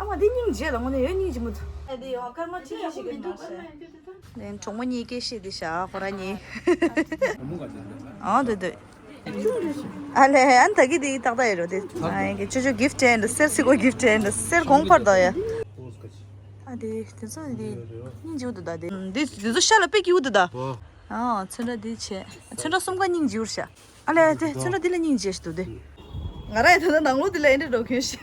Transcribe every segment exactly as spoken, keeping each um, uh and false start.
ཨ་མ་འདི་སྙིང་རྗེ་ལ་དངོས་གནས་ཡོད་སྙིང་རྗེ་མོ་འདུག་ཨ་འདི་ཡང་སྐར་མ་ཁྲི་ཁྲི་ཞིག་གི་མ་ཟད། གྲོགས་མོ་གཉིས་སྐད་བཤད་དེ་བཞག་ཁོ་རང་གཉིས། ཨང་འདུག་འདུག་ཨ་ལས་ཨ་ནི་ད་གི་འདི་ཏག་ཏག་ཡོད་རོ་དེ། ཨ་ཡིན་གི་ཅོ་ཅོ་gift་ཨེ་འདུག་གསེར་སི་ཀོ་gift་ཨེ་འདུག་གསེར་གོང་འཕར་དོ་ཡ། ཨ་དེ་དེ་ཚོ་འདི་སྙིང་རྗེ་པོ་འདུག་ད་དེ་འདི་དེ་ཚོ་ཤ་ལ་དཔེ་སྐྱིད་པོ་འདུག་ད། ཨ་ཚོན་ཁྲ་འདི་བྱས་ཚོན་ཁྲ་གསུམ་ཀ་སྙིང་རྗེ་པོ་རེད་ཤག་ཨ་ལས་དེ་ཚོན་ཁྲ་འདི་ལ་སྙིང་རྗེ་ཞིག་འདུག་དེ། ང་རང་ཡི་ད་ལྟ་ནང་ལོགས་འདི་ལ་ཨེ་འདྲ་འགྲོ་གིན་ཤག་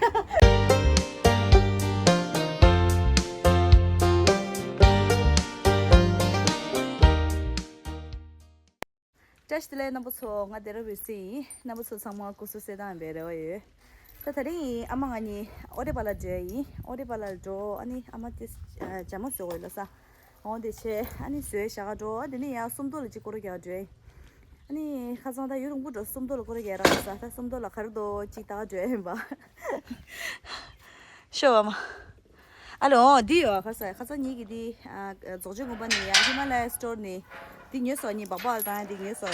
བཀྲ་ཤིས་བདེ་ལེགས་རྣམ་པ་ཚོ། ང་སྡེ་ར་འོད་ཟེར་ཡིན། རྣམ་པ་ཚོ་ཚང་མ་སྐུ་གཟུགས་གསལ་ཐང་ཡིན་པའི་རེ་བ་ཡོད། ད་དེ་རིང་ཨ་མ་ང་གཉིས་ཨོ་ཏེ་པ་ལ་འགྲོ་ཡིན། ཨོ་ཏེ་པ་ལ་འགྲོ་ཨ་ནི་ཨ་མ་དེ་ཇ་མ་བཟོ་དགོས་ལ་ས། འོ་དེ་བྱས་ཨ་ནི་བཟོས་བཞག་ག་འགྲོ། དེ་ནས་ཡང་སུམ་མདོ་ལ་གཅིག་སྐོར་ར་རྒྱག་འགྲོ་ཡིན། ཨ་ནི་ཁ་སང་ད་ཡུན་རིང་པོ་འགྲོ་སུམ་མདོ་ལ་སྐོར་ར་རྒྱག་རག་ས། ད་སུམ་མདོ་ལ་ག་རེ་འདུག་ཅིག་ལྟ་ག་འགྲོ་ཡིན་པ། ཤོ་བ་མ། ཨ་ལོ་འདི་ཡོད་ཁ་ས། ཁ་ས་ཉིད་ཀྱི་འདི་རྫོགས་ཆེན་དགོན་པ་ནས་ཡང་ཧི་མ་ལ་ཡ་སི་ཊོར་ནས་འདི་ཉོས་སོང་། ཉིད་སྦག་སྦག་ལ་བཏང་ཡ་འདི་ཉོས་སོང་ཡ།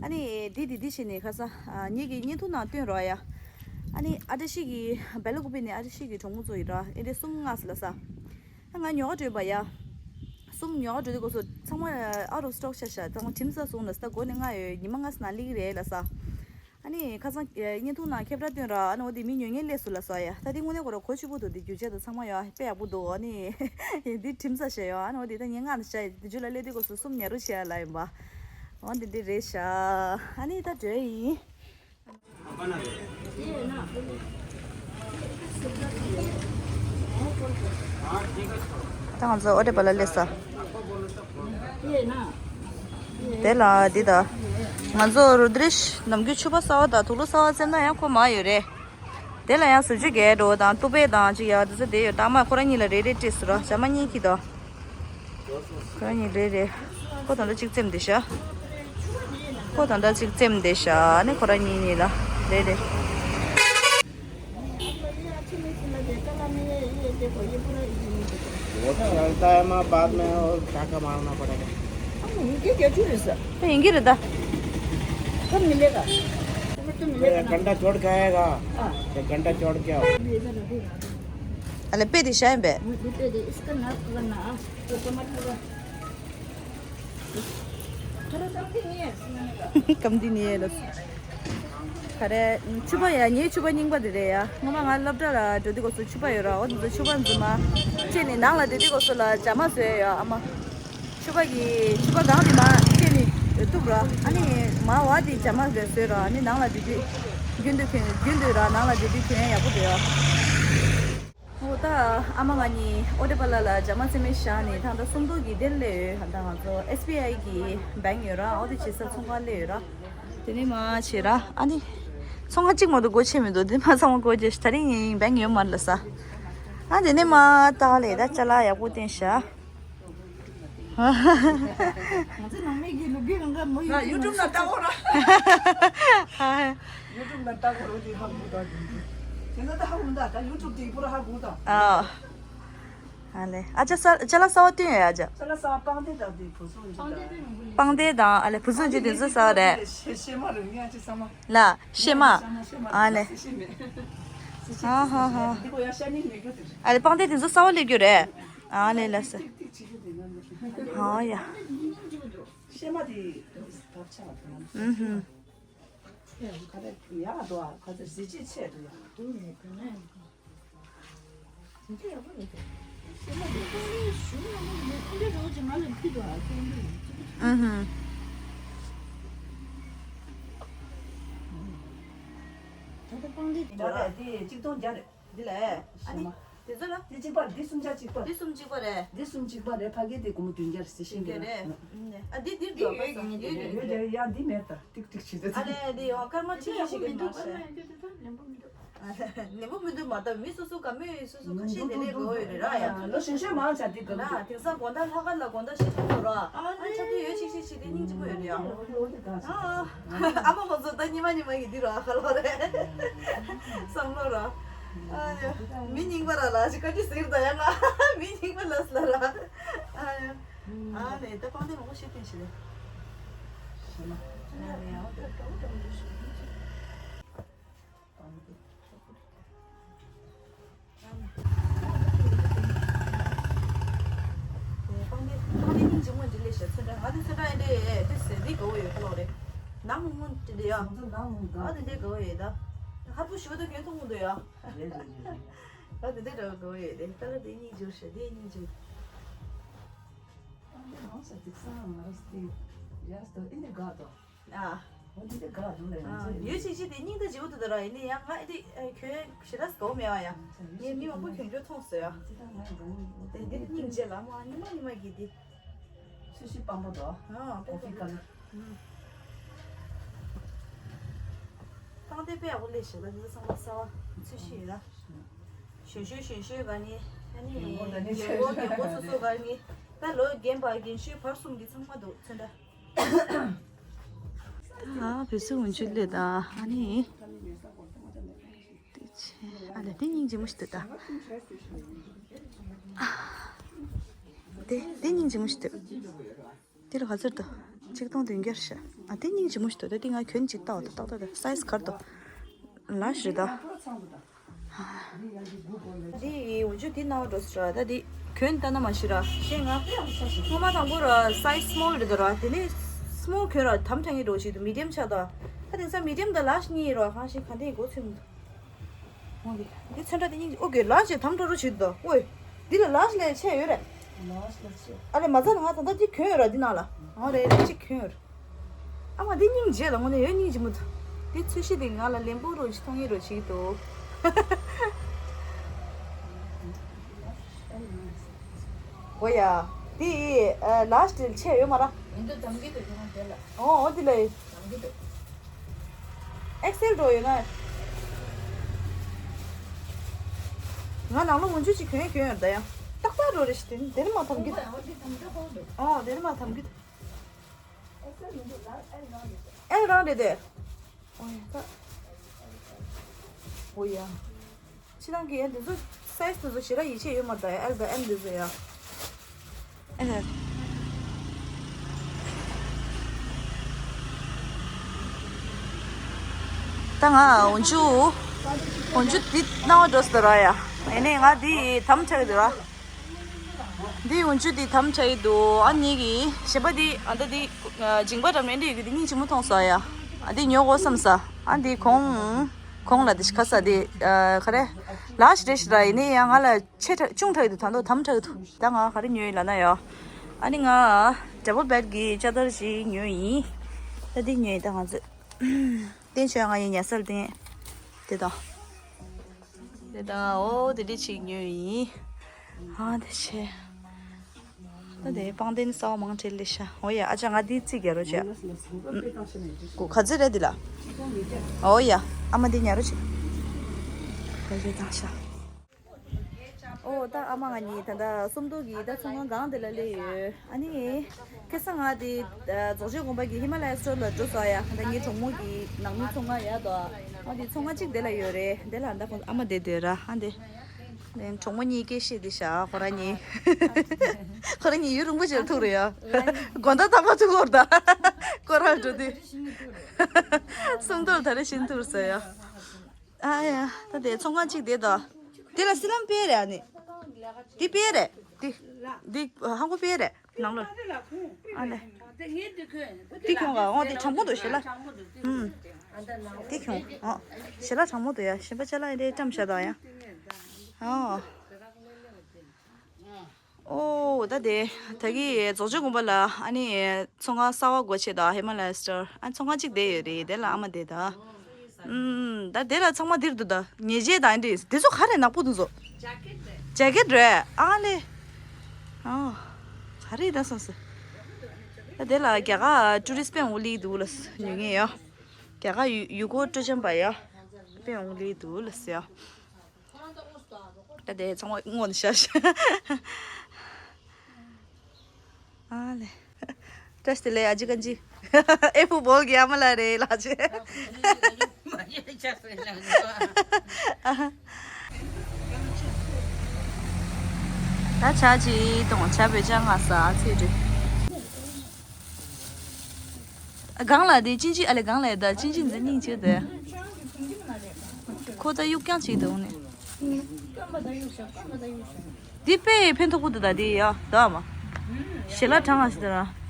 ཨ་ནི་འདི་འདི་འདི་བྱས་ནས་ཁ་ས་ཉིད་ཀྱི་བརྙན་ཐུང་ནང་སྟོན་རོགས་ཡ། ཨ་ནི་ཨ་བཀྲ་ཤིས་ཀྱི་སྦེ་ལ་ཀུ་པི་ནས་ཨ་བཀྲ་ཤིས་ཀྱི་གྲོགས་མོ་ཚོ་ཡིན་ར་ཨེ་འདྲ་གསུམ་མངགས་སོང་ལ་ས། ཨ་ང་ཉོ་ག་འགྲོ་ཡིན་པ་ཡ། གསུམ་ཉོ་ག་འགྲོ་དུས་སྐབས་སུ་ཚང་མ་out of stock ཆགས་ཤག་ཚང་མ་གྲིམ་ས་སོང་ལ་ས། ད་སྒོ་ནས་མངགས་ཡོད། ཉི་མ་ལྔ་ཙམ་ནང་སླེབས་ཀྱི་རེད་ལ་ས། ཨ་ནི་ཁ་སང་བརྙན་ཐུང་ནང་ཁྱབ་བསྒྲགས་བཏོན་ར། ཨ་ནི་འོ་དེ་མི་ཉོ་མཁན་སླེབས་སོང་ལ་ས་ཡ། ད་དེ་དངོས་གནས་ཁོ་ར་གོ་ཆོད་པོ་འདུག་དེ་རྒྱུ་ཆ་དང་ཚང་མ་ཡོད་དཔེ་ཡག་པོ་འདུག་ཨ་ནི་འདི་གྲིམ་ས་བྱས་ཡོད། ཨ་ནི་འོ་དེ་ད་ཉིན་མངགས་ནས་བྱས་དེ་རྒྱུ་ལ་སླེབས་དུས་སྐབས་སུ་གསུམ་ཉར་རུ་བྱས་ཡ་ལ་ཡིན་པ། འོ་དེ་འདི་རེད་ཤག་ཨ་ནི་ད་འགྲོ་ཡིན། ད་ང་ཚོ་ཨོ་ཏེ་པ་ལ་སླེབས་ས། དེ་ལ་འདི་ད། ང་ཚོ་རུ་དྲིཤ་ནམ་རྒྱུན་ཕྱུ་པ་གསར་པ་དང་དུག་ལོག་གསར་པ་བཙེམ་ན་ཡང་ཁོ་མ་ཡོད་རེད། དེ་ལ་ཡང་ཟུར་ཆུ་རྒྱག་འགྲོ་དང་ཏུ་པེ་དང་ཅིག་ཡ་དེ་ཚོ་དེ་ཡོད། ད་མ་ཁོ་རང་གཉིས་ལ་རེ་རེ་སྤྲད་ཟེར་རོ། ཇ་མ་གཉིས་ཁྱི་དང་། ཁོ་རང་གཉིས་རེ་རེ། ཁོ་ད་ལྟ་གཅིག་བཙེམས་བསྡད་ཤག་ཁོ་ད་ལྟ་གཅིག་བཙེམས་བསྡད་ཤག་ཨ་ནི་ཁོ་རང་གཉིས་གཉིས་ལ་རེ་རེ། वो तो चलता है माँ, बाद में वो टाका मारना पड़ेगा। हम उनके क्या चूड़े सर? तो यहीं रहता। कब मिलेगा? तुम्हें तो मिलेगा एक ना। घंटा छोड़ के आएगा। हाँ। एक घंटा छोड़ के आओ। अरे पे दिशा है बे। मुझे दे दे, इसका नाप करना, हाँ। तो समझ लो। कम दिन ये है। ག་རེ། ཕྱུ་པ་ཡ། ངའི་ཕྱུ་པ་རྙིང་པ་དེ་རེད་ཡ། སྔོན་མ་ང་སློབ་གྲྭ་ལ་འགྲོ་དུས་སྐབས་སུ་ཕྱུ་པ་ཡོད་ར། འོ་དེ་ཚོ་ཕྱུ་པ་འཛིན་མ་ཁྱེར་ནས་ནང་ལ་སྡོད་དུས་སྐབས་སུ་ལ་ཇ་མ་བཟོས་ཡ་ཨ་མ། ཕྱུ་པ་གི་ཕྱུ་པ་གང་དེ་མ་ཁྱེར་ནས་གཏུབ་ར། ཨ་ནི་མ་བ་དེ་ཇ་མ་བཟོས་བཟོས་ར། ཨ་ནི་ནང་ལ་སྡོད་དུས་རྒྱུན་དུ་གྱོན་རྒྱུན་དུ་ར་ནང་ལ་སྡོད་དུས་གྱོན་ཡག་པོ་འདུག་ཡ། འོ་ད་ཨ་མ་ང་གཉིས་ཨོ་ཏེ་པ་ལ་ལ་ཇ་མ་བཙེམ་མ་བཞག་ནས་ད་ལྟ་སུམ་མདོ་གི་དེར་སླེབས་ཡོད། ད་ང་ཚོ་ཨེས་བི་ཨའི་གི་བེང་ཡོད་ར། འོ་དེ་བྱེད་ས་ཚོང་ཁང་སླེབས་ཡོད་ར། དེ་ནས་མར་བྱེད་ར། ཨ་ནི་ཚོང་ཁང་གཅིག་མ་གཏོགས་སྒོ་ཕྱེ་མི་འདུག་དེ་མ་ཚང་མ་སྒོ་ཕྱེ་ཤག་ད་རིང་བེང་ཡོད་མ་རེད་ལ་ས། ཨ་དེ་ནས་མར་ད་ལས་ད་ཅ་ལག་ཡག་པོ་བསྟན་ཤག་ང་ཚོ་ནང་མི་གི་ལུག་གི་རང་ག་མོ་ཡུ་ཊུབ་ལ་ལྟ་གོ་ར། ཡུ་ཊུབ་ལ་ལྟ་གོ་ར་དེ་ཧ་གོ་ད་དེ་ཚོ་ད་ཧ་གོ་ད་ད་ཡུ་ཊུབ་དེ་པུ་ར་ཧ་གོ་ད། ཨ་ལེ། ཨ་ཅག་ས་ཅ་ལག་གསར་པ་བཏོན་ཡོད་ཨ་ཅག་ཅ་ལག་གསར་པ་པང་གདན་དང་དེ་བུ་སོང་ཅི་ད། པང་གདན་དང་ཨ་ལེ་བུ་སོང་ཅི་དེ་ཚོ་གསར་པ་རེད། ཤེ་ཤེ་མ་རེད་ངས་ཅི་ས་མ། ལ་ཤེ་མ། ཤེ་མ་ཤེ་མ་ཨ་ལེ། ཤེ་ཤེ་མེད། ཤེ་ཤེ་ཧ་ཧ་ཧ། འདི་གོ་ཡ་ཤ་ཉེ་མེད་གི་དེ། ཨ་ལེ་པང་གདན་དེ་ཚོ་གསར་པ་སླེབས་རྒྱུ་རེད། ཨ་ལེ་ལ་ས། ཧ་ཡ། ཤེ་མ་དེ་བབ་ཆགས་དང་། ཨུ་ཧུ། ཡ་ག་རེ་ཡ་དོ་ག་ཚོད་གཟི་བརྗིད་ཆེ་འདུག་ཡ། ཨུ་ཧུ། ད་ལྟ་པང་གདན་དེ་གཅིག་སྟོང་བརྒྱ་རེད། འདི་ལས། ཨ་ནི། དེ་ཚོ་ལ། འདི་གཅིག་པ་འདི་གསུམ་ཆ་གཅིག་པ། འདི་གསུམ་གཅིག་པ་རེད། འདི་གསུམ་གཅིག་པ་རེད། ཕ་གི་དེ་སྒོར་མོ་བདུན་བརྒྱ་རེད་ཟེར་ཤེས་ཀྱི་རེད། ཨ་འདི་འདིར་འགྲོ་པ་ཡོད་ཀྱི་ཡོད་ཀྱི་ཡོད་ཀྱི་ཡ་འདི་མེད་ད་ཏིག་ཏིག་བྱེད་ད། ཨ་ལས་འདི་ཡང་སྐར་མ་ཁྲི་ཁྲི་ཞིག་གི་མ་ཟད། ནན་པོ་མི་འདུག་མ་ད་མི་སོ་སོ་ག་མོས་སོ་སོ་ཁ་ཤས་དེ་ལས་དགོས་ཡོད་རེད་ར་ཡ། ལོ་གཞོན་གཞོན་མང་ཆ་འདི་ག་ལ་དེང་སང་དགོང་དག་ལྷག་དཀར་ལ་དགོང་དག་ཤེས་ཐུབ་ར། ཨ་ཆ་དུས་ཡོད་ཅིག་ཤིག་ཤིག་དེ་སྙིང་རྗེ་པོ་ཡོད་རེད་ཡ། ཨ་མ་ཁོ་ཚོ་ད་ཉི་མ་ཉི་མ་གི་འདི་ར་ཁ་ལོ་རེད། བསམ་བློ་ར། ཨ་ཡ། མི་རྙིང་པ་ར་ལ་ཞིག་བཀའ་དྲིན་ཟེར་ད་ཡ་ང་མི་རྙིང་པ་ལ་སླ་ར། ཨ་ཡ། ཨ་ནེ་ད་པང་དེ་མང་པོ་ཤེས་ཐེངས་ཤིག་ལེ། ཤེས་ན། ཨ་ནེ་ཨ་ད་ད་ད་ད་ཤེས་ན། ཨ་དེ་ཚོ་ད་ཨེ་འདྲས་ཨེ་དེ་ཟེར་དེ་དགའ་བོ་ཡོད་ཁ་ལོ་རེད། ནང་མོ་དེ་འདྲས་ཡ། ཨ་དེ་འདྲས་དགའ་བོ་ཡོད་ད། ཧ་པོ་ཞུ་ད་གྱོན་ཐུང་མོ་འདུག་ཡ། ཨ་དེ་འདྲས་དགའ་བོ་ཡོད་དེ་ད་ལ་དེ་སྙིང་རྗེ་ཤ་དེ་སྙིང་རྗེ། ཨ་འདི་ནང་ས་དེ་ས་ང་ར་སྟེ་རྒྱ་སྟོ་ཨེ་འདྲས་དགའ་དོ། ཨ། འོ་འདི་འདྲས་དགའ་འདུག་ལ་ཡང་ཚོ་ཡོད་ཅིག་ཅིག་དེ་སྙིང་ད་བརྗེ་བོ་འདུག་ད་ར་ཡིན་ནི་ཡང་ང་ཨེ་དེ་གྱོན་ཞེ་དྲག་དགའ་བོ་མེད་བ་ཡ། ངས་མི་མང་པོ་གྱོན་གྱོན་མཐོང་སོང་ཡ། དེ་འདི་སྙིང་རྗེ་ལ་མ་ཉི་མ་ཉི་མ་གི་དེ། ཚོས་གཞི་སྤམ་པོ་དོ། ཨ་ཀོ་ཕི་ཀ་ལར། ཏང་ཏེ་པེ་ཨ་བོ་ལེ་ཞེ་ལ་འདི་ཚང་མ་ས་བ་ཚོས་གཞི་ཡོད་ན། ཞོན་ཤོས་ཞོན་ཤོས་ག་ནི། ཨ་ནི་རྒན་གོག་རྒན་གོག་སོ་སོ་ག་ནི། ད་ལོ་རྒན་པ་རྒན་ཤོས་བར་གསུམ་གྱི་ཚང་མ་འདུག་ཚོན་ད། ཨ་བེ་སུ་འུན་ཆུ་ལེ་ད་ཨ་ནི། དེ་ཆེ་ཨ་ལེ་དེ་སྙིང་རྗེ་མོ་ཞིག་འདུག་ད། དེ་དེ་སྙིང་རྗེ་མོ་ཞིག་འདུག་དེ་ལ་ག་ཚོད་འདུག་ཆིག་སྟོང་བདུན་བརྒྱ་ཤ། ཨ་དེ་སྙིང་རྗེ་མོ་ཞིག་འདུག་ད་དེ་ང་གྱོན་ཅིག་ལྟ་བ་ད་ཏག་ཏག་ད་སའི་ཛི་ག་རེ་འདུག་ལ་ཞིག་རེད་ད། འདི་འུ་ཅུ་འདི་ནང་འགྲོ་སི་ར་ད་འདི་གྱོན་ལྟ་ན་མ་ཤི་ར་ཤེས་ང་། སྔོན་མ་དང་པོ་ར་སའི་ཛི་སི་མོལ་རེད་ད་ར་དེ་ནས་སི་མོལ་གྱོན་ར་དམ་དྲག་ངེས་འགྲོ་ཞིག་འདུག་མི་ཌི་ཡམ་ཆགས་ད། ད་དེང་སང་མི་ཌི་ཡམ་དང་ལར་ཇི་གཉིས་ར་གང་ཤེས་ག་འདི་མགོ་ཚོས་མི་འདུག་འོ་འདི་འདི་ཚོན་ཁྲ་དེ་གཉིས་ཨོ་ཀེ་ལར་ཇི་དམ་དྲག་རོ་བྱེད་འདུག་ཨོའི། འདི་ལ་ལར་ཇི་ལས་ཆེ་ཡོད་རེད། ཨ་ལེ་མ་ཚ་ན་ང་ད་ལྟ་འདི་གྱོན་ཡོད་ར་འདི་ནང་ལ། འོ་རེད་རེད་གཅིག་གྱོན་ཡོད་ར། ཨ་མ་འདི་སྙིང་རྗེ་ལ་དངོས་གནས་ཡོད་སྙིང་རྗེ་མོ་འདུག་འདི་ཚོས་གཞི་འདི་ང་ལ་ལེན་པོ་རོ་ཅིག་མཐོང་ངེས་རོ་ཅིག་འདུག་འོ་ཡ། འདི་ལར་ཇི་འདི་ཆེ་ཡོད་མ་ར། འོ་འོ་འདི་ལ་ཡོད། ཨེག་སེལ་འགྲོ་ཡོད་ན། ང་ནང་ལོ་འུ་ཅུ་ཅིག་གྱོན་གྱོན་ཡོད་ད་ཡང་། ཏག་ཏག་འགྲོ་རེ་ཞིག་དེ་ནི་དེ་ནི་མ་ཐམ་གི་འདུག་ཨོ་དེ་ནི་མ་ཐམ་གི་འདུག་ཨེལ་རང་རེད་དེ། ཨོ་ཡ་ད། ཨོ་ཡ། ཕྱི་ནང་གི་ཡ་འདི་ཚོ་སའི་ཛི་དེ་ཚོ་ཞེ་དྲག་ཡིད་ཆེས་ཡོད་མ་རེད་ད་ཡ། ཨེལ་དང་ཨེམ་འདི་ཚོ་ཡ། ཨེ། ད་ང་འོན་ཆུ། འོན་ཆུ་འདི་སྣང་བ་འགྲོ་སྲིད་ར་ཡ། ཨེ་ནས་ང་འདི་དམ་ཆགས་ཀྱི་འདུག་ར། འདི་འོན་ཆུ་འདི་དམ་ཆགས་ཀྱི་འདུག་ཨ་ནི་གི་གཞན་པ་འདི་ཨ་ད་འདི་མཇིང་པ་འགྲམ་ནས་འདི་ཡོད་གི་འདི་སྙིང་རྗེ་མོ་མཐོང་སོང་ཡ། ཨ་འདི་ཉོ་དགོས་བསམ་ས། ཨ་འདི་གོང་། གོང་ལ་འདི་ཤི་ཁ་ས་འདི་ག་རེ། ལགས་རེད་ཤི་ར་ཡིན་ནི་ཡ་ང་ལ་ཆེ་དྲགས་ཆུང་དྲགས་ཀྱི་འདུག་ད་འདུག་དམ་དྲགས་ཀྱི་འདུག་ད་ང་ག་རེ་ཉོས་ཡིན་ལབ་ན་ཡ། ཨ་ནི་ང་ཌབ་བལ་བེཌ་གི་ཅ་དར་ཞིག་ཉོས་ཡིན། ད་འདི་ཉོས་ཡིན་ད་ང་ཚོས། བསྟན་ཆོས་ང་ཡི་ཉལ་སར་བསྟན། དེ་དང་། དེ་དང་ཨོ་དེ་འདྲ་ཅིག་ཉོས་ཡིན། ཨ་དེ་ཆེ། ད་དེ་པང་གདན་གསར་པ་མང་ཆེ་ལས་ཤ། ཨོ་ཡ་ཨ་ཅག་ང་འདི་རྩིས་རྒྱག་རོགས་བྱས། གོ་ག་ཚོད་རེད་འདི་ལ། ཨོ་ཡ་ཨ་མ་འདི་ཉར་རོགས་བྱས། ག་ཚོད་བཏང་ཤ། ཨོ་ད་ཨ་མ་ང་གཉིས་ད་ལྟ་སུམ་མདོ་གི་ད་ཚོང་ཁང་སྒང་དེ་ལ་སླེབས་ཡོད། ཨ་ནི། ཁ་སང་ང་དེ་རྫོགས་ཆེན་དགོན་པ་གི་ཧི་མ་ལ་ཡ་སི་ཊོར་ལ་འགྲོ་སོང་ཡ། ད་ངའི་གྲོགས་མོ་གི་ནང་མི་ཚོང་ཁང་ཡ་དོ། ཨ་དེ་ཚོང་ཁང་གཅིག་དེ་ལ་ཡོད་རེད། དེ་ལ་ད་ཁོང་ཨ་མ་དེ་སྡོད་ར་ཨ་དེ། ལན་གྲོགས་མོ་གཉིས་སྐད་བཤད་དེ་ཤ་ཁོ་རང་གཉིས། ཁོ་རང་གཉིས་ཡུན་རིང་པོ་ཅིག་ཐུག་རེད་ཡ། དགོང་དག་རྟག་པར་ཐུག་གོ་ར་ད། ཁོ་རང་འགྲོ་དུས། སུམ་མདོ་ལ་ད་རེས་ཕྱིན་ཐུག་སོང་ཡ། ཨ་ཡ། ད་དེ་ཚོང་ཁང་གཅིག་དེ་དང་། དེ་ལ་སི་ལམ་དཔེ་རེད་ཨ་ནི། འདི་དཔེ་རེད། འདི། འདི་ཧང་གོ་དཔེ་རེད་ནང་ལོགས། ཨ་ལེ། འདི་གྱོང་ག་འོང་དེ་གྲང་མོ་འདུག་ཞེ་ལ། ཨུམ། འདི་གྱོང་ཨོ། ཞེ་ལ་གྲང་མོ་འདུག་ཡ་གཞན་པ་ཅ་ལག་ཡིན་དེ་བཀྲམ་བཞག་དང་ཡ། ཨོ། ཨོ་ད་དེ། ད་གི་རྫོགས་ཆེན་དགོན་པ་ལ་ཨ་ནི་ཚོང་ཁང་གསར་པ་སྒོ་ཕྱེ་དང་ཧི་མ་ལ་ཡ་སི་ཊོར་ཨ་ཚོང་ཁང་གཅིག་དེ་ཡོད་རེད་དེ་ལ་ཨ་མ་དེ་དང་། ཨུམ། ད་དེ་ལ་ཚང་མ་འདིར་འདུག་ད་ཉལ་ཆས་དང་འདི་དེ་ཚོ་ག་རེ་ནག་པོ་འདུག་ཚོ། ཇེ་ཀེད་རེད་ཨ་ལེ། ཨ། ག་རེ་ད་སོང་ཟེར། ད་དེ་ལ་རྒྱ་གར་ཊུ་རི་སི་པན་འོ་ལི་འདུག་ལ་ཉོ་ངེས་ཡོ། རྒྱ་གར་ཡུལ་ཡུལ་སྐོར་སྤྲོ་འཆམ་པ་ཡོ། པན་འོ་ལི་འདུག་ལ་ཟེར་ཡོ། ད་དེ་ཚང་མ་སྔོན་ཤ་ཤ། ཨ་ལེ། བཀྲ་ཤིས་བདེ་ལེགས་ཨ་ཅི་གན་ཅི། ཨེ་ཕུ་བོལ་གི་ཨ་མ་ལ་རེད་ལགས་ཅེ། ད་ཆ་ཅི་གཏོང་ཆ་བོད་ཅག་ང་ས་ཚེ་འདྲི། སྒང་ལ་དེ་ཅིན་ཅི་ཨ་ལེ་སྒང་ལ་ཡ་ད་ཅིན་ཅི་འཛིན་སྙིང་རྗེ་དེ། ཁོ་ད་གཡུག་རྐྱང་བྱེད་འདུག་ནི། འདི་དཔེ་ཕན་ཐོགས་པོ་འདུག་ད་དེ་ཡ་ད་མ། ཞལ་ལག་གྲང་ང་ཞིག་ད་ར།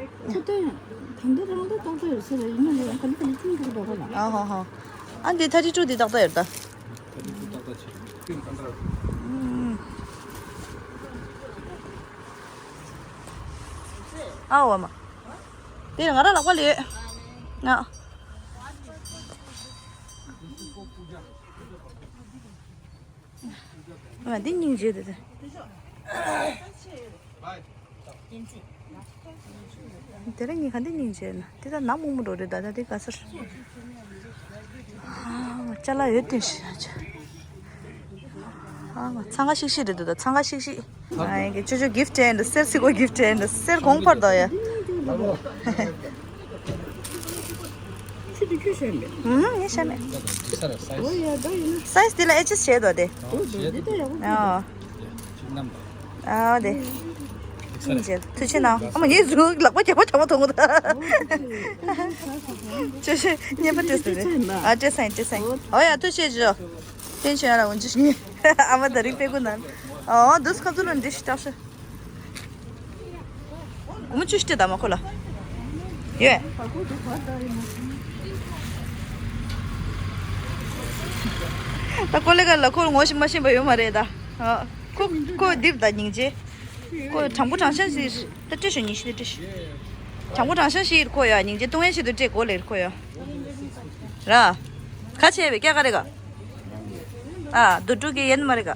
ཁ་ཏོན་དེང་འདི་རང་ད་ཏག་ཏག་ཡོད་ས་རེད། ཡིན་ན་ལས་ག་ལེ་ག་ལེ་ཅུང་འགྲོ་གི་འདུག་ག་ལ། ཨ་ཧོ་ཧོ། ཨ་འདི་ཐར་ཊི་ཊུ་འདི་ཏག་ཏག་ཡོད་ད། ཐར་ཊི་ཊུ་ཏག་ཏག་བྱེད། ཨ་འོ་མ། དེ་ང་རང་ལག་པ་ལ་ཡོད། ང་། ང་འདི་སྙིང་རྗེ་དེ་དེ། དེ་རིང་ངས་ག་འདི་སྙིང་རྗེ་ན་དེ་ད་ནམ་སྔོན་མོ་འགྲོ་རེད། ད་ད་དེ་ག་སར། ཨ་ཅ་ལག་ཡོད་དེ་ཤི་ཨ་ཅག་ཨ་ཚང་ཁ་ཤིག་ཤིག་རེད་འདུག་ད་ཚང་ཁ་ཤིག་ཤིག་ཨ་ཡིན་གྱི་ཅོ་ཅོ་གིཕ་ཊི་ཨེན་ཌི་སེར་སི་ཀོ་གིཕ་ཊི་ཨེན་ཌི་སེར་གོང་འཕར་དོ་ཡ། ཁྱོད་དུ་ཁྱོད་བཤད་མེད། ཨུ་ངས་བཤད་མེད། ས་ར་སའི་ཨོ་ཡ་ད་ཡིན་ན། སའི་ཛི་དེ་ལ་ཨེ་ཇི་སི་བྱས་དོ་དེ། ཨོ་དེ་འདི་ད་ཡག་པོ་ཨ། ཅིག་ནམ། ཨ་དེ། ཨིན་ཇེ་ཐུགས་ཆེ་གནང་། ཨ་མ་ངའི་གཟུགས་ལག་པ་རྒྱག་པ་རྒྱག་པ་མཐོང་གི་འདུག་ཅོ་ཅོ་བརྙན་པར་སྤྲད་ཟེར་རེད། ཨ་སྤྲད་ས་ཡིན་སྤྲད་ས་ཡིན། ཨོ་ཡ་ཐུགས་ཆེ་ཅོ། བསྟན་ཆོས་ཡ་ལ་འོན་ཅི་ངས་ཨ་མ་ད་རིང་དཔེ་ཁུ་ན། ཨོ་འདུག་ཁ་ཚུར་ལ་འདྲི་ཞིག་བཏབ་ཤོག་སྒོར་མོ་བཅུ་ཞིག་སྤྲད་དང་མ་ཁོ་ལ། ཡོད། ད་ཀོ་ལེ་ག་ལ་ཁོ་ངོ་ཤེས་མ་ཤེས་པ་ཡོད་མ་རེད་ད། ཨ། ཁོ་ཁོ་རྡིབ་ད་སྙིང་རྗེ། ཁོ་དྲང་པོ་དྲང་བཞག་ཞིག་ད་སྤྲད་ཤོག་ཉིན་ཤིག་ད་སྤྲད་ཤོག་དྲང་པོ་དྲང་བཞག་ཞིག་ཁོ་ཡ་སྙིང་རྗེ་སྟོང་ཡན་ཞིག་ཏུ་སྤྲད་གོ་ལེ་ཁོ་ཡ། ར། ཁ་ཆེ་བའི་སྐྱ་ག་རེ་ག་ཨ་རྡོ་ཕྲུག་གི་ཡན་མ་རེད་ག་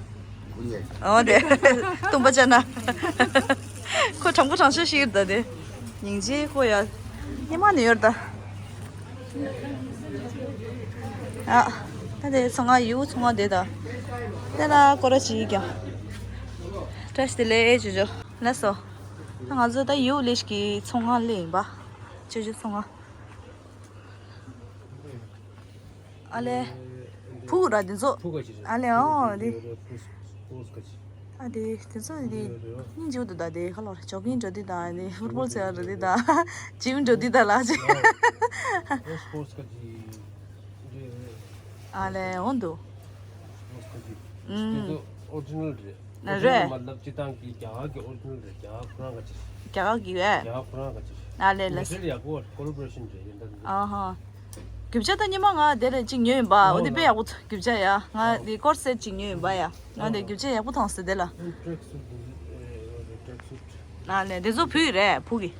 ཨོ་དེ་སྟོང་པ་ཅ་ན། ཁོ་དྲང་པོ་དྲང་བཞག་ཞིག་ཡོད་ད་དེ། སྙིང་རྗེ་ཁོ་ཡ། སྙེ་མ་ནི་ཡོད་ད། ཨ། ད་དེ་ཚོང་ང་ཡུ་ཚོང་ང་དེ་ད། དེ་ལ་སྐོར་ར་ཅིག་ཀྱང་། བཀྲ་ཤིས་བདེ་ལེགས་ཇོ་ཇོ། ལགས་སོ། ད་ང་ཚོ་ད་ཡུ་ལེ་ཤ་གི་ཚོང་ང་ལེ་ཡིན་པ། ཇོ་ཇོ་ཚོང་ང་། ཨ་ལེ། ཕུག་ར་འདི་ཚོ། ཕུག་ག་ཅི་རེད། ཨ་ལེ་ཨོ་འདི། ཕུག་ག་ཅི། ཨ་འདི་འདི་ཚོ་འདི། སྙིང་རྗེ་པོ་འདུག་ད་འདི་ཁ་ལོར་ཇོག་གིང་འགྲོ་འདི་དང་འདི་ཕུཊ་བོལ་རྩེ་བ་འགྲོ་འདི་དང་། ཇིམ་འགྲོ་འདི་དང་ལ་ཅི། ཨོ་སྤོར་ཊི་ག་ཅི། ཨ་ལེ་འོ་འདུག་སྤོར་ཊི་ག་ཅི། ཨུམ། འདི་ཚོ་ཨོ་རི་ཇི་ནལ་རེད། ཨ་རེད། མ་ལབ་སྤྱི་བཏང་གི་རྒྱ་གར་གྱི་ཨོ་རི་ཇི་ནལ་རེད། རྒྱ་གར་ཁོ་རང་ག་ཅི། རྒྱ་གར་གྱི་ཡོད། རྒྱ་གར་ཁོ་རང་ག་ཅི། ཨ་ལེ་ལེ། མི་སེར་ཡག་པོ་ཀོ་ལ་བོ་རེ་ཤན་རེད་ཡིན་ད། ཨ་ཧ། རྒྱུ་ཆ་ད་ཉི་མ་ང་དེ་ལ་གཅིག་ཉོས་ཡིན་པ། འོ་དེ་དཔེ་ཡག་པོ་འདུག་རྒྱུ་ཆ་ཡ། ང་དེ་ཀོར་སེ་ཊི་གཅིག་ཉོས་ཡིན་པ་ཡ། ང་དེ་རྒྱུ་ཆ་ཡག་པོ་མཐོང་སོང་དེ་ལ། ཨ་ལེ་དེ་ཚོ་བུ་ཡི་རེད་ཕུག་གི།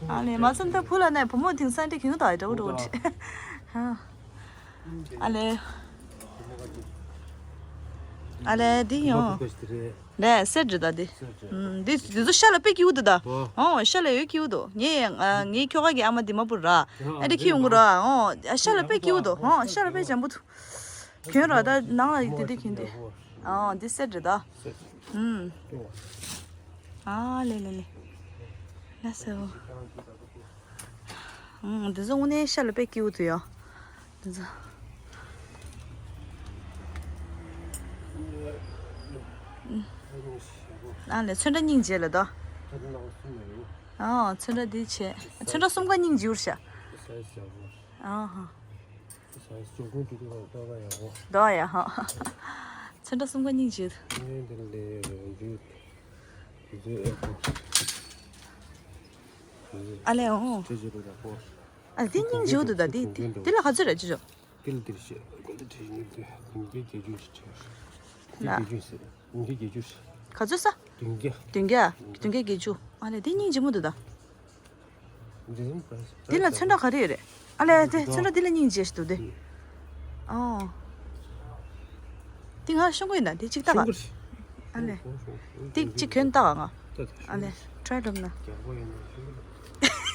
ཨ་ལེ་མ་ཚད་ད་བུ་ལ་ནས་བུ་མོ་དེང་སང་དེ་གྱོན་གི་འདུག་འདྲ་པོ་འདྲ་པོ་འདྲ། ཨ་ལེ། ཨ་ལེ་འདི་ཡང་། རེད་སེ་ཊི་རེད་ད་འདི། ཨུམ། འདི་འདི་ཚོ་ཤ་ལ་དཔེ་སྐྱིད་པོ་འདུག་ད། ཨོ་ཤ་ལ་ཡོད་སྐྱིད་པོ་འདུག་ངས་ཨ་ངའི་ཁྱོ་ག་གི་ཨ་མ་འདི་མ་པུར་ར། ཨ་འདི་ཁྱི་ཡོང་གི་ར། ཨོ་ཤ་ལ་དཔེ་སྐྱིད་པོ་འདུག་ཨོ་ཤ་ལ་དཔེ་འཇམ་པོ་འདུག་གྱོན་ར་ད་ནང་ལ་ཡོད་དེ་དེ་གྱོན་དེ། ཨོ་འདི་སེ་ཊི་རེད་ད། ཨུམ། ཨ་ལེ་ལེ་ལེ། ལ་སོ། ཨང་། འདི་ཚོ་དངོས་གནས་ཤ་ལ་དཔེ་སྐྱིད་པོ་འདུག་ཡ། འདི་ཚོ། ཨ་ལེ་ཚོན་ཁྲ་སྙིང་རྗེ་ལ་ད། ཨང་། ཚོན་ཁྲ་འདི་བྱས། ཚོན་ཁྲ་གསུམ་ཀ་སྙིང་རྗེ་པོ་རེད་ཤག་ཨ་ཧ། ད་ཡ་ཧ། ཚོན་ཁྲ་གསུམ་ཀ་སྙིང་རྗེ། ཨ་ལེ་ཨོ། ཨ་དེ་སྙིང་རྗེ་པོ་འདུག་ད་དེ་དེ་ལ་ག་ཚོད་རེད་ཅི་ཅོ། ཏིལ་ཏིལ་ཤེ་ཀོ་ཏི་ཁྲི་ཉིས་བདུན་བདུན་བརྒྱ་བརྒྱད་ཅུ་ཞིག་ཆེ། ན། བདུན་བརྒྱ་བརྒྱད་ཅུ་ཟེར། བདུན་བརྒྱ་བརྒྱད་ཅུ་ཟེར། ག་ཚོད་ས། བདུན་བརྒྱ། བདུན་བརྒྱ་བརྒྱད་ཅུ། ཨ་ལེ་དེ་སྙིང་རྗེ་མོ་འདུག་ད། འདི་ལ་ཚོན་ཁྲ་ག་རེ་ཡོད་རེད། ཨ་ལེ་དེ་ཚོན་ཁྲ་འདི་ལ་སྙིང་རྗེ་ཞིག་འདུག་དེ། ཨོ། འདི་ང་ཤོང་གི་ཡིན་ན་དེ་གཅིག་ལྟ་ག་ཨ་ལེ། དེ་གཅིག་གྱོན་ལྟ་ག་ང་། ཨ་ལེ་ཊ་རའི་སྒྲུབ་ན།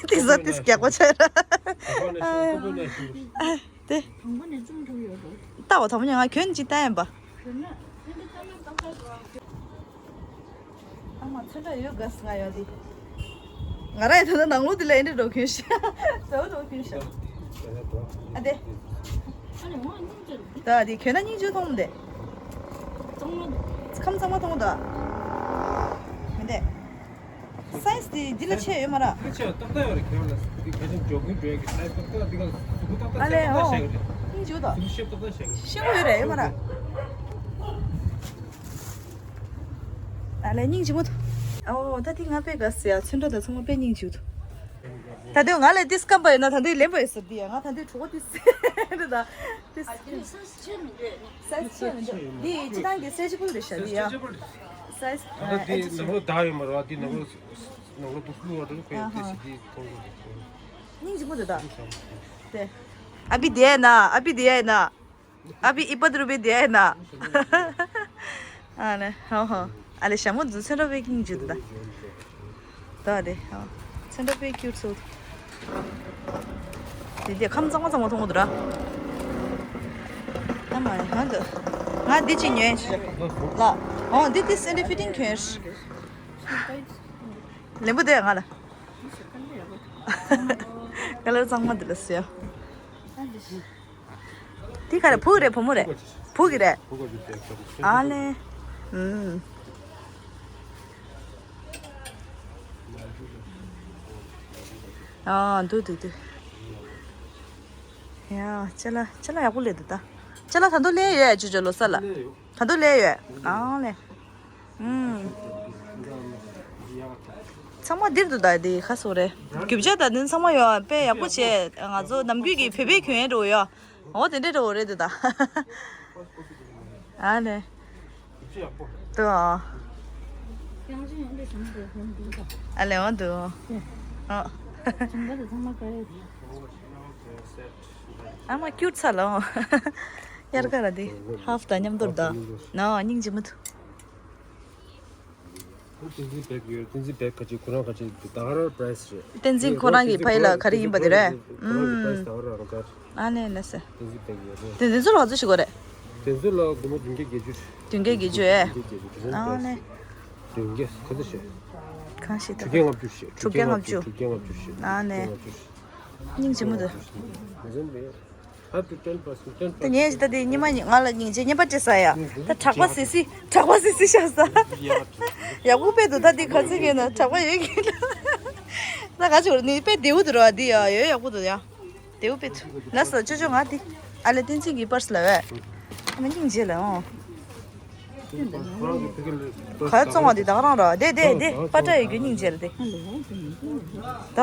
དེ་ཟ་དེ་རྒྱག་པ་ཆགས་ར། དེ། ལྟ་བ་དང་པོ་ནས་ང་གྱོན་གཅིག་ལྟ་ཡིན་པ། ཨ་མ་ཚོན་ཁྲ་ཡོད་དགའ་སི་ང་ཡོད་དེ། ང་རང་ཡི་ད་ལྟ་ནང་ལོགས་དེ་ལ་ཨེ་འདྲ་འགྲོ་གྱོན་ཤག་ད་འགྲོ་གྱོན་ཤག་ཨ་དེ། ད་དེ་གྱོན་ན་སྙིང་རྗེ་མཐོང་མི་འདུག་ཁམས་ཚང་མ་མཐོང་འདུག་མི་འདུག་སའི་ཛི་དེ་འདི་ལ་ཆེ་ཡོད་མ་ར། ཁ་ཆེ་བ་ཏག་ཏག་ཡོད་རེད། ཁྱེད་རང་ལ་འདི་ཁ་ཆེ་འཇོག་གིན་འགྲོ་ཡ་གི་སའི་ཛི་ཏག་ཏག་འདི་ག་གཟུགས་པོ་ཏག་ཏག་ཨ་ལེ་ཏག་ཏག་ཨོ། བཞག་གི་རེད། སྙིང་རྗེ་པོ་འདུག་གཟུགས་པོ་ཤེབ་ཏག་ཏག་བཞག་གི་རེད། ཤེས་པོ་ཡོད་རེད་ཡོད་མ་ར། ཨ་ལེ་སྙིང་རྗེ་མོ་འདུག་ཨོ་ད་འདི་ང་དཔེ་དགའ་སི་ཡ། ཚོན་ཁྲ་དང་ཚང་མ་དཔེ་སྙིང་རྗེ་པོ་འདུག་ད་དུང་ང་ལ་ཏིས་སྐམ་པ་ཡོད་ན་ད་དུང་ལེན་པ་ཡོད་ཟེར་དེ་ཡ། ང་ད་དུང་གྲོད་ཁོག་ཏིས་རེད་ད། ཏིས་སའི་ཛི་ཆེ་མི་འདུག་སའི་ཛི་ཆེ་མི་འདུག་འདི་སྤྱི་བཏང་གི་སི་ཊེ་ཅི་བལ་རེད་ཤག་འདི་ཡ། སའི་ཛི་ད་ལྟ་འདི་ནང་ལོགས་བདག་ཡོད་མ་རེད་བ། འདི་ནང་ལོགས་ནང་ལོགས་འདུག་བླུགས་པ་འདུག་ཁོས་ཏིས་འདི་མཐོང་གི་འདུག་སྙིང་རྗེ་མོ་འདུག་ད། དེ་ཨ་བི་དེ་ཡ་ན། ཨ་བི་དེ་ཡ་ན། ཨ་བི་ཨི་པ་དུ་རུ་བི་དེ་ཡ་ན། ཨ་ནི་ཧོ་ཧོ། ཨ་ལེ་ཞྭ་མོ་འཛུལ་ཚོན་ར་བའི་ཀིང་ཇུ་དུ་ད། ད་དེ་ཧོ། ཚོན་ར་བའི་ཀིའུ་ཊི་སོ། དེ་དེ་ཁམ་གཙང་མ་གཙང་མ་མཐོང་གི་འདུག་ར། ཨ་མ་ཧ་འདུག་ང་འདི་ཅི་ཉོས་ཤི་ལ། ཨོ་འདི་དེ་སེན་ཌི་ཕི་ཊིང་གྱོན་ཤི། ལེན་པོ་དེ་ང་ལ། ཀ་ལར་གཙང་མ་འདི་ལ་སུ་ཡ། དེ་ག་རེ། ཕུག་རེད། བུ་མོ་རེད། ཕུག་གི་རེད། ཨ་ལེ། ཨུམ། ཨ་འདུག་འདུག་འདུག་ཡ་ཅ་ལག་ཅ་ལག་ཡག་པོ་སླེབས་འདུག་ད། ཅ་ལག་ད་དུང་སླེབས་ཡོད། ཅོ་ཅོ་ལོ་གསར་ལ་ད་དུང་སླེབས་ཡོད། ཨ་ལེ། ཨུམ། ཚང་མ་འདིར་འདུག་ད། འདི་ཁ་སོ་རེད། རྒྱུ་ཆ་དང་འདི་ཚང་མ་ཡོད། དཔེ་ཡག་པོ་བྱས། ང་ཚོ་ནམ་རྒྱུན་གྱི་བོད་པའི་གྱོན་ཡས་འགྲོ་ཡོད། འོ་དེ་འདྲས་འགྲོ་རེད་འདུག་ད། ཨ་ནེ། དུ་ཨ། ཨ་ལེ་འོ་འདུག་ཨ། ཨ་མ་ཀྱུ་ཊི་ས་ལ་ཨོ། དབྱར་ཁ་ལ་འདི་ཧཱ་ཕུ་དང་མཉམ་དུ་ད། ན་སྙིང་རྗེ་མོ་འདུག་བསྟན་འཛིན་བེག་ཡོད། བསྟན་འཛིན་བེག་ག་ཅིག་ཁོ་རང་ག་ཅིག་ད་ག་རང་པ་རའི་སི་རེད། བསྟན་འཛིན་ཁོ་རང་གི་ཕ་ཡུལ་ལ་ག་རེ་ཡིན་པ་དེ་རེད། ཁོ་རང་གི་པ་རའི་སི་ད་ག་རང་ག་ཨ་ནེ་ལ་སེ། བསྟན་འཛིན་བེག་ཡོད་རེད། དེ་དེ་ཚོ་ལ་ག་ཚོད་ཞིག་དགོས་རེད། དེ་ཚོ་ལ་སྒོར་མོ་བདུན་བརྒྱ་བརྒྱད་ཅུ། བདུན་བརྒྱ་བརྒྱད་ཅུ་ཨེ། བདུན་བརྒྱ་བརྒྱད་ཅུ་དེ་ཚོ་ཨ་ནེ། བསྟན་འཛིན་བེག་ག་ཚོད་ཞིག་དྲུག་བརྒྱ་ལྔ་བཅུ་ཞིག་དྲུག་བརྒྱ་ལྔ་བཅུ་ཞིག་ཨ་ནེ། དྲུག་བརྒྱ་ལྔ་བཅུ་ཞིག་ཨ་ནེ། དྲུག་བརྒྱ་ལྔ་བཅུ་ཞིག་སྙིང་རྗེ་མོ་འདུག་ད་ངས་ད་དེ་ཉི་མ་ཉི་ང་ལ་སྙིང་རྗེ་བརྙན་པར་སྤྲད་ས་ཡ། ད་གྲགས་པ་སི་སི་གྲགས་པ་སི་སི་ཤ་ས། ཡག་པོ་དཔེ་འདུག་ད་འདི་ག་ཚོད་ཡོད་ན་གྲགས་པ་ཡོད་ཀྱི་ན། ད་ག་ཅིག་ནི་དཔེ་བདེ་བོ་འདུག་ར་འདི་ཡ་ཡོད་ཡག་པོ་འདུག་ཡ། བདེ་བོ་དཔེ་འདུག་ལ་ས་ཅོ་ཅོ་ང་འདི་ཨ་ལེ་བསྟན་འཛིན་གྱི་པར་སི་ལ་བས། ཨ་མ་སྙིང་རྗེ་ལ་ཨོ། ག་བཙོང་བ་འདི་ད་ག་རང་ར་དེ་དེ་དེ་པ་ཏྲ་ཡོད་རྒྱུ་སྙིང་རྗེ་ལ་དེ། ད།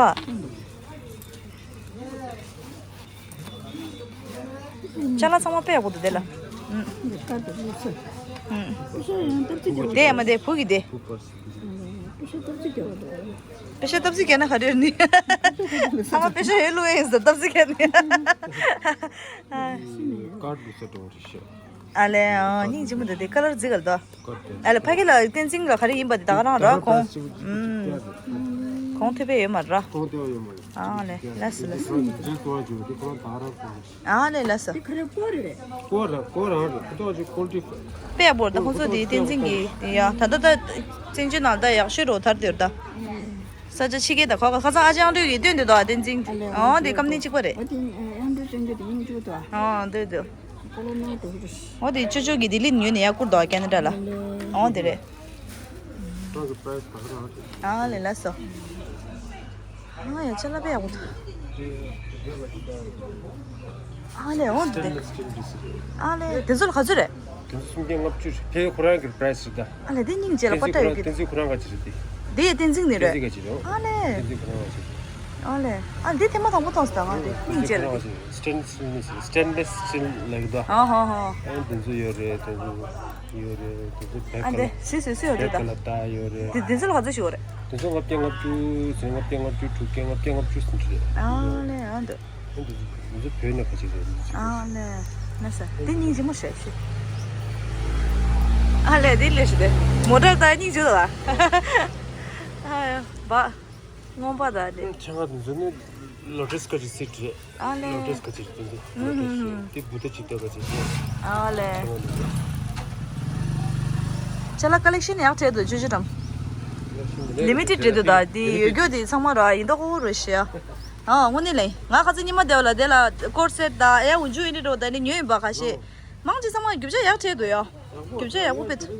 ཅ་ལག་ཚང་མ་དཔེ་ཡག་པོ་འདུག་དེ་ལ། ཨུམ། དེ་ཡ་མ་དེ་བུ་གི་དེ། པེ་ཤ་སྟབས་གཅིག་བརྒྱབ་ན་ག་རེ་ནི། ཚང་མ་པེ་ཤ་ཡོད་ལུགས་ཡིན་ཟེར་སྟབས་གཅིག་བརྒྱབ་ནི། ཀར་འདུག་ས་འགྲོ་རེ་ཤག་ཨ་ལེ་ཨ་སྙིང་རྗེ་མོ་འདུག་དེ་ཀ་ལར་རྫིག་ག་ལ་དོ། ཨ་ལེ་ཕ་གི་ལ་བསྟན་འཛིན་ལ་ག་རེ་ཡིན་པ་དེ་ད་ག་རང་ར་ཁོང་། ཨུམ། ཁོང་ཐོས་པའི་ཡོད་མ་ར། ཁོང་ཐོས་པ་ཡོད་མ་རེད། ཨ་ལེ་ལ་སི་ལ་སི། ཨ་ལེ་ལ་སི། ཨ་ལེ་ལ་སི། ཀོ་ར་ཀོ་ར་ར་ཁོ་ཐོག་ཅིག་ཀོལ་ཏི། དཔེ་ཡག་པོ་རེད་ད་ཁོང་ཚོ་དེ་བསྟན་འཛིན་གྱི་ཡ་ད་ལྟ་ད་བཙན་བྱོལ་ནང་ད་ཡག་ཤོས་རོ་ཐར་དེར་ད། ས་ཆ་ཕྱི་རྒྱལ་དང་ཁ་ཁ་ཁ་སང་ཨ་ཅག་དབྱངས་སྒྲོལ་གྱིས་སྟོན་དེ་དོ་བསྟན་འཛིན་གྱི་ཨོ་དེ་ཀམ་ནི་གཅིག་པ་རེད། ཨོ་དེ་ཀམ་ནི་གཅིག་པ་རེད། ཨོ་འདོད་འདོད། ཨོ་དེ་ཅོ་ཅོ་གི་ལྡི་ལི་ཉོས་ནས་ཡར་བསྐུར་དོ་ཀེ་ན་ཌ་ལ། ཨོ་དེ་རེད། ཨ་ལེ་ལ་སོ། ཨ་ཡ་ཅ་ལག་པ་ཡག་པོ་འདུག་ཨ་ལེ་ཨོ་འདི། ཨ་ལེ་དེ་ཚོ་ལ་ག་ཚོད་རེད། དེ་ཚོ་སུམ་བརྒྱ་ལྔ་བཅུ་རེད། ཕའི་ཁོ་རང་གི་པ་རའི་སི་རེད་ད། ཨ་ལེ་དེ་སྙིང་རྗེ་ལ་པ་ཏྲ་ཡོད་ཀྱི། བསྟན་འཛིན་ཁོ་རང་ག་ཅི་རེད་དེ། དེ་ཡ་བསྟན་འཛིན་ནི་རེད། བསྟན་འཛིན་ག་ཅི་རེད། ཨ་ལེ། བསྟན་འཛིན་ཁོ་རང་ག་ཅི་རེད། ཨ་ལེ། ཨ་འདི་ཐེངས་མ་དང་པོ་མཐོང་སོང་ད་ང་དེ་སྙིང་རྗེ་ལ། སི་ཊེན་ལེ་སི་སི་ཊེན་ལེ་སི་སི་ཊིལ་ལབ་ཀྱི་འདུག་ཨ་ཧོ་ཧོ། ཨ་འདི་ཚོ་ཡོད་རེད། དེ་ཚོ་ཡོད་རེད། དེ་ཚོ་བེག་ཨ་ག་འདི་ལ་སི་སི་སི་ཡོད་རེད་ད། བེག་ག་ལ་ད་ཡོད་རེད། དེ་དེ་ཚོ་ལ་ག་ཚོད་ཞིག་ཡོད་རེད། དེ་ཚོ་ལྔ་བརྒྱ་ལྔ་བཅུ་ཟེར། ལྔ་བརྒྱ་ལྔ་བཅུ་དྲུག་བརྒྱ་ལྔ་བརྒྱ་ལྔ་བཅུ་ཟེར་རེད། ཨ་ལེ་ཨ་འདི། ཨ་འདི་ཚོ་བོད་ནས་ག་ཅིག་རེད། ཨ་ལེ། ན་ས་དེ་སྙིང་རྗེ་མོ་ཞེ་ཞེ། ཨ་ལེ་དེ་ལས་ཞེ་དེ། མོ་ཊར་ད་སྙིང་རྗེ་ལ། ཨ་ཡ་བ། རྔོན་པ་དང་དེ། ཆང་ང་དེ་ཚོ་ནི་ལོ་ཊས་ག་ཅིག་སི་ཊི་རེད། ཨ་ལེ། ལོ་ཊས་ག་ཅིག་རེད་དེ་ཚོ། ཨུ་ཧུ་ཧུ། དེ་བུ་ཏ་ཅི་ཏ་ག་ཅིག་རེད། ཨ་ལེ། ཆང་ང་དེ་ཚོ། ཅ་ལག་ཀ་ལེག་ཤན་ཡག་བྲལ་འདུག་ཅོ་ཅོ་ཀྲམ། ལི་མི་ཊེཌ་རེད་འདུག་ད་དེ་ཡོད་རྒྱུ་དེ་ཚང་མ་ར་ཡིན་མདོག་ཁ་པོ་རེད་ཤག་ཨ་དངོས་གནས་ལེ། ང་ཁ་ཚ་ཉི་མ་དེ་བ་ལ་དེ་ལ་ཀོར་སེ་ཊི་ད་ཨེ་འུ་ཇུ་ཨིན་དྲི་རོ་ད་ནི་ཉོས་ཡིན་པ་ཁ་ཤས། མང་ཆེ་ཚང་མ་རྒྱུ་ཆ་ཡག་བྲལ་འདུག་ཡ། རྒྱུ་ཆ་ཡག་པོ་དཔེ་ཐུབ།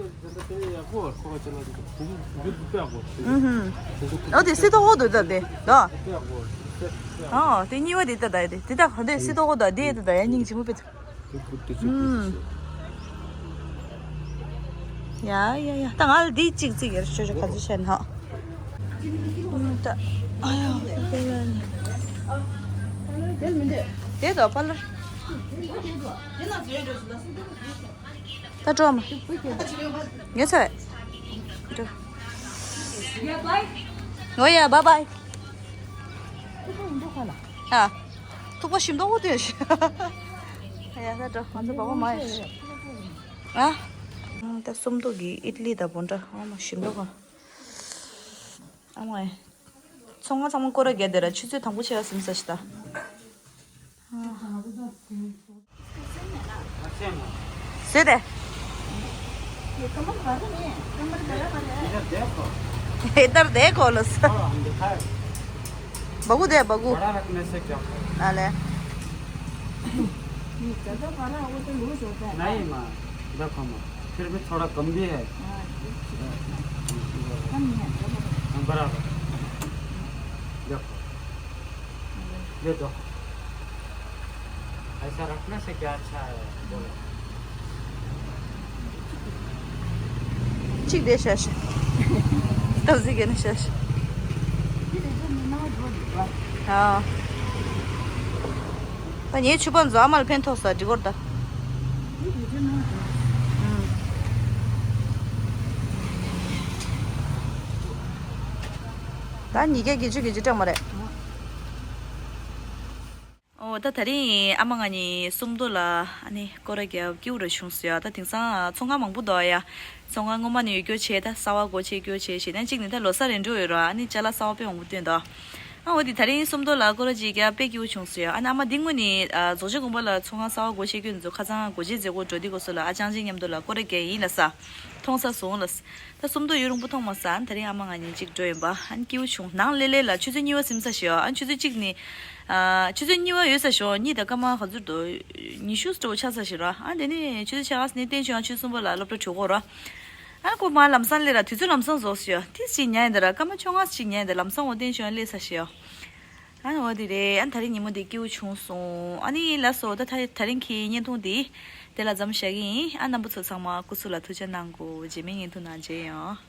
ཨུ་ཧུམ། ཨོ་དེ་སི་ཏོ་ཧོ་འདུག་ད་དེ་ད། ཨོ་དེ་གཉིས་པ་དེ་ད་ད་ཡ་དེ་དེ་ད་ག་འདྲ་སི་ཏོ་ཧོ་ད་དེ་ད་ད་ཡ་སྙིང་རྗེ་མོ་དཔེ་ཐུབ། ཨུམ། ཡ་ཡ་ཡ་ད་ང་ལ་འདི་གཅིག་གཅིག་ཡར་ཤོད་ཤོད་ག་ཚོད་བཤད་ན། ད་ཨ་ཡ། དེ་དོ་པ་ལ། ད་འགྲོ་མ། ངས་ཚ། འགྲོ། ཨོ་ཡ་བཱའི་བཱའི། ཨ། ཐུག་པ་ཞིམ་མདོག་པོ་སྟོན་ཤིག་ཨ་ཡ་ད་འགྲོ། ང་ཚོ་བཱ་བཱ་མ་ཡོད་ཤིག་ཨ། ད་སུམ་མདོ་གི་ཨིད་ལི་དང་བོན་ཊ་ཨ་མ་ཞིམ་མདོག་ག་ཨ་མ། ཚོང་ཁང་ཚང་མ་སྐོར་ར་རྒྱག་བསྡད་ར་ཆུ་ཚོད་དང་པོ་ཆེ་བ་ཟིན་ས་ཞིག་ད། ཟོས་ཏེ། इधर देखो। इधर देखो लस। हाँ, हम दिखाए। बगू दे बगू। बड़ा रखने से क्या होता है? अले। ये ज़्यादा बड़ा हो तो लूज होता है। नहीं माँ, देखो माँ, फिर भी थोड़ा कम भी है। हाँ, ठीक है। कम नहीं है, बराबर। हाँ, बराबर। देखो। ये दो। ऐसा रखने से क्या अच्छा है, बोलो। གཅིག་དེ་ཤ་ཤ། སྟབས་གཟིགས་ཀྱི་ནི་ཤ་ཤ། ཨ། ད་ངའི་ཕྱུ་པ་འཛོ་ཨ་མ་ལ་ཕན་ཐོགས་ས་འགྲིག་གོ་ད། ད་ཉིས་བརྒྱ་བརྒྱད་ཅུ་བརྒྱད་ཅུ་སྤྲད་མ་རེད། ཨོ་ད་དེ་རིང་ཨ་མ་ང་གཉིས་སུམ་མདོ་ལ་ཨ་ནི་སྐོར་ར་རྒྱག་སྐྱིད་པོ་ར་བྱུང་སོང་ཡ། ད་དེང་སང་ཚོང་ཁང་མང་པོ་འདུག་ཡ། ཚོང་ཁང་སྔོན་མ་ནས་ཡོད་སྐྱོ་བྱས་ད་གསར་པ་སྒོ་ཕྱེ་སྐྱོ་བྱས་གཞན་ནས་གཅིག་ནས་ད་ལོ་གསར་རེད་འགྲོ་ཡོད་ར། ཨ་ནི་ཅ་ལག་གསར་པ་དཔེ་མང་པོ་བཏོན་འདུག་ཨ་འོ་དེ་དེ་རིང་སུམ་མདོ་ལ་སྐོར་ར་ཅིག་རྒྱག་དཔེ་སྐྱིད་པོ་བྱུང་སོང་ཡ། ཨ་ནི་ཨ་མ་འདི་སྔོན་ནས་རྫོང་ཆེན་དགོན་པ་ལ་ཚོང་ཁང་གསར་པ་སྒོ་ཕྱེ་སྐྱོ་འདི་ཚོ་ཁ་སང་སྒོ་འབྱེད་མཛད་སྒོ་འགྲོ་དུས་སྐབས་སུ་ལ་ཨ་ཅང་ཅིག་མཉམ་དུ་ལ་སྐོར་ར་རྒྱག་ཡིན་ལ་ས། མཐོང་ས་སོང་ལ་ས། ད་སུམ་མདོ་ཡུན་རིང་པོ་མཐོང་མ་སོང་། ད་རིང་ཨ་མ་ང་གཉིས་གཅིག་འགྲོ་ཡིན་པ། ཨ་ནི་སྐྱིད་པོ་བྱུང་། ནང་སླེབས་སླེབས་ལ་ཆུ་ཚོད་གཉིས་པ་ཟིན་ས་ཞིག་ཨ་ནི་ཆུ་ཚོད་གཅིག་ནས། ཨ། ཆུ་ཚོད་གཉིས་པ་ཡོལ་ས་ཞིག་གཉིས་དང་སྐར་མ་ག་ཚོད་འདུག་ཉི་ཤུ་འགྲོ་ཆགས་ས་ཞིག་ར། ཨ་དེ་ནས་ཆུ་ཚོད་ཆ་ག་ནས་བསྟན་བྱུང་ཨ་ཆུ་ཚོད་གསུམ་པ་ལ་སློབ་གྲྭ་གྲོལ་གོ་ར། ཨ་ཁོ་མ་ལམ་སང་སླེབས་ར་དུས་ཚོད་ལམ་སང་རྫོགས་ཞིག་ཏིས་ཅིག་ཉལ་ཡིན་ད་ར་སྐར་མ་བཅོ་ལྔ་ཅིག་ཉལ་ཡིན་ད་ལམ་སང་འོ་བསྟན་བྱུང་ཨ་སླེབས་ས་ཞིག་ཨ་འོ་དེ་རེད། ཨ་ད་རིང་ཉིན་མོ་དེ་སྐྱིད་པོ་བྱུང་སོང་། ཨ་ནི་ལགས་སོ། ད་ད་ད་རིང་གི་བརྙན་ཐུང་དེ་དེ་ལ་མཚམས་བཞག་གི་ཡིན། ཨ་རྣམ་པ་ཚོ་ཚང་མ་སྐུ་གཟུགས་ལ་ཐུགས་ཅག་གནང་གོ། རྗེས་མའི་བརྙན་ཐུང་ནང་མཇལ་ཡོང་།